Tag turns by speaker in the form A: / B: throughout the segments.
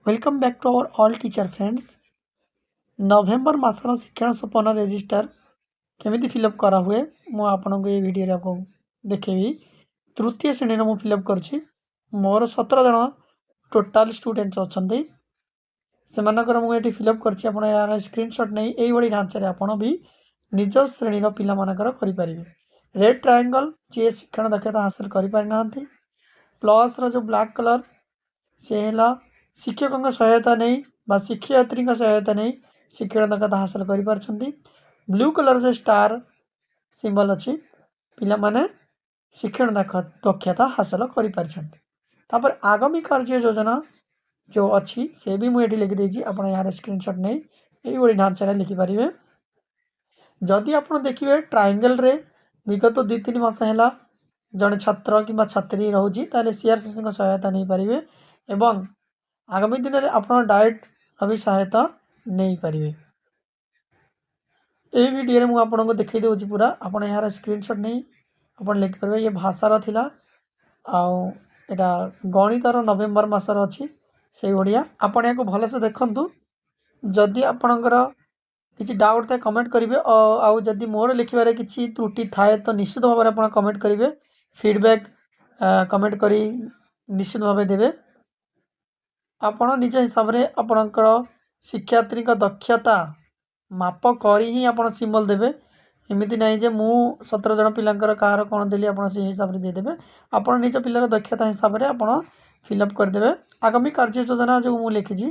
A: Welcome back to our all teacher friends. November ମାସର ଶିକ୍ଷଣ ସୋପାନ ରେଜିଷ୍ଟର କେମିତି ଫିଲ୍ଅପ୍ କରାହୁଏ, ମୁଁ ଆପଣଙ୍କୁ ଏଇ ଭିଡ଼ିଓରେ ଆପଣଙ୍କୁ ଦେଖେଇବି। ତୃତୀୟ ଶ୍ରେଣୀର ମୁଁ ଫିଲ୍ଅପ୍ କରୁଛି। ମୋର 17 ଜଣ ଟୋଟାଲ୍ ଷ୍ଟୁଡେଣ୍ଟସ୍ ଅଛନ୍ତି, ସେମାନଙ୍କର ମୁଁ ଏଠି ଫିଲ୍ଅପ୍ କରିଛି। ଆପଣ ଏହାର ସ୍କ୍ରିନସଟ୍ ନେଇ ଏଇଭଳି ଢାଞ୍ଚାରେ ଆପଣ ବି ନିଜ ଶ୍ରେଣୀର ପିଲାମାନଙ୍କର କରିପାରିବେ। ରେଡ୍ ଟ୍ରାଏଙ୍ଗଲ୍ ଯିଏ ଶିକ୍ଷଣ ଦକ୍ଷତା ହାସଲ କରିପାରିନାହାନ୍ତି, ପ୍ଲସ୍ର ଯେଉଁ ବ୍ଲାକ୍ କଲର୍ ସେ ହେଲା ଶିକ୍ଷକଙ୍କ ସହାୟତା ନେଇ ବା ଶିକ୍ଷୟିତ୍ରୀଙ୍କ ସହାୟତା ନେଇ ଶିକ୍ଷଣ ଦକ୍ଷତା ହାସଲ କରିପାରୁଛନ୍ତି। ବ୍ଲୁ କଲର୍ ଯେଉଁ ଷ୍ଟାର୍ ସିମ୍ବଲ୍ ଅଛି, ପିଲାମାନେ ଶିକ୍ଷଣ ଦକ୍ଷତା ହାସଲ କରିପାରିଛନ୍ତି। ତାପରେ ଆଗାମୀ କାର୍ଯ୍ୟ ଯୋଜନା ଯେଉଁ ଅଛି, ସେ ବି ମୁଁ ଏଠି ଲେଖିଦେଇଛି। ଆପଣ ଏହାର ସ୍କ୍ରିନସଟ୍ ନେଇ ଏଇଭଳି ଢାଞ୍ଚାରେ ଲେଖିପାରିବେ। ଯଦି ଆପଣ ଦେଖିବେ, ଟ୍ରାଇଙ୍ଗେଲରେ ବିଗତ 2-3 ମାସ ହେଲା ଜଣେ ଛାତ୍ର କିମ୍ବା ଛାତ୍ରୀ ରହୁଛି, ତାହେଲେ ସିଆର୍ସିସିଙ୍କ ସହାୟତା ନେଇପାରିବେ ଏବଂ ଆଗାମୀ ଦିନରେ ଆପଣ ଡାଏଟ୍ର ବି ସହାୟତା ନେଇପାରିବେ। ଏଇ ଭିଡ଼ିଓରେ ମୁଁ ଆପଣଙ୍କୁ ଦେଖାଇ ଦେଉଛି ପୁରା। ଆପଣ ଏହାର ସ୍କ୍ରିନସଟ୍ ନେଇ ଆପଣ ଲେଖିପାରିବେ। ଇଏ ଭାଷାର ଥିଲା ଆଉ ଏଇଟା ଗଣିତର ନଭେମ୍ବର ମାସର ଅଛି। ସେଇଭଳିଆ ଆପଣ ଏହାକୁ ଭଲସେ ଦେଖନ୍ତୁ। ଯଦି ଆପଣଙ୍କର କିଛି ଡାଉଟ୍ ଥାଏ, କମେଣ୍ଟ କରିବେ। ଆଉ ଯଦି ମୋର ଲେଖିବାରେ କିଛି ତ୍ରୁଟି ଥାଏ, ତ ନିଶ୍ଚିତ ଭାବରେ ଆପଣ କମେଣ୍ଟ କରିବେ। ଫିଡ଼ବ୍ୟାକ୍ କମେଣ୍ଟ କରି ନିଶ୍ଚିତ ଭାବେ ଦେବେ। ଆପଣ ନିଜ ହିସାବରେ ଆପଣଙ୍କର ଶିକ୍ଷାର୍ଥୀଙ୍କ ଦକ୍ଷତା ମାପ କରି ହିଁ ଆପଣ ସିମ୍ବଲ୍ ଦେବେ। ଏମିତି ନାହିଁ ଯେ ମୁଁ 17 ଜଣ ପିଲାଙ୍କର କାହାର କ'ଣ ଦେଲି, ଆପଣ ସେଇ ହିସାବରେ ଦେଇଦେବେ। ଆପଣ ନିଜ ପିଲାର ଦକ୍ଷତା ହିସାବରେ ଆପଣ ଫିଲ୍ଅପ୍ କରିଦେବେ। ଆଗାମୀ କାର୍ଯ୍ୟ ଯୋଜନା ଯେଉଁ ମୁଁ ଲେଖିଛି,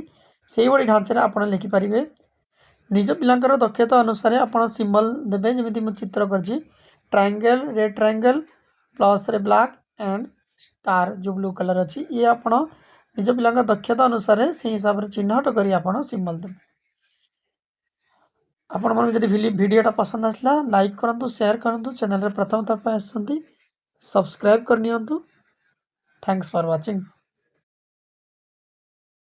A: ସେଇଭଳି ଢାଞ୍ଚାରେ ଆପଣ ଲେଖିପାରିବେ। ନିଜ ପିଲାଙ୍କର ଦକ୍ଷତା ଅନୁସାରେ ଆପଣ ସିମ୍ବଲ୍ ଦେବେ। ଯେମିତି ମୁଁ ଚିତ୍ର କରିଛି, ଟ୍ରାଇଙ୍ଗେଲ୍, ରେଡ୍ ଟ୍ରାଇଙ୍ଗେଲ୍, ପ୍ଲସ୍ରେ ବ୍ଲାକ୍ ଆଣ୍ଡ ଷ୍ଟାର୍ ଯେଉଁ ବ୍ଲୁ କଲର୍ ଅଛି, ଇଏ ଆପଣ ନିଜ ପିଲାଙ୍କ ଦକ୍ଷତା ଅନୁସାରେ ସେଇ ହିସାବରେ ଚିହ୍ନଟ କରି ଆପଣ ସିମ୍ବଲ୍ ଦେବେ। ଆପଣମାନଙ୍କୁ ଯଦି ଭିଡ଼ିଓଟା ପସନ୍ଦ ଆସିଲା, ଲାଇକ୍ କରନ୍ତୁ, ସେୟାର କରନ୍ତୁ। ଚ୍ୟାନେଲରେ ପ୍ରଥମ ଥର ପାଇଁ ଆସିଛନ୍ତି, ସବସ୍କ୍ରାଇବ୍ କରିନିଅନ୍ତୁ। Thanks for watching.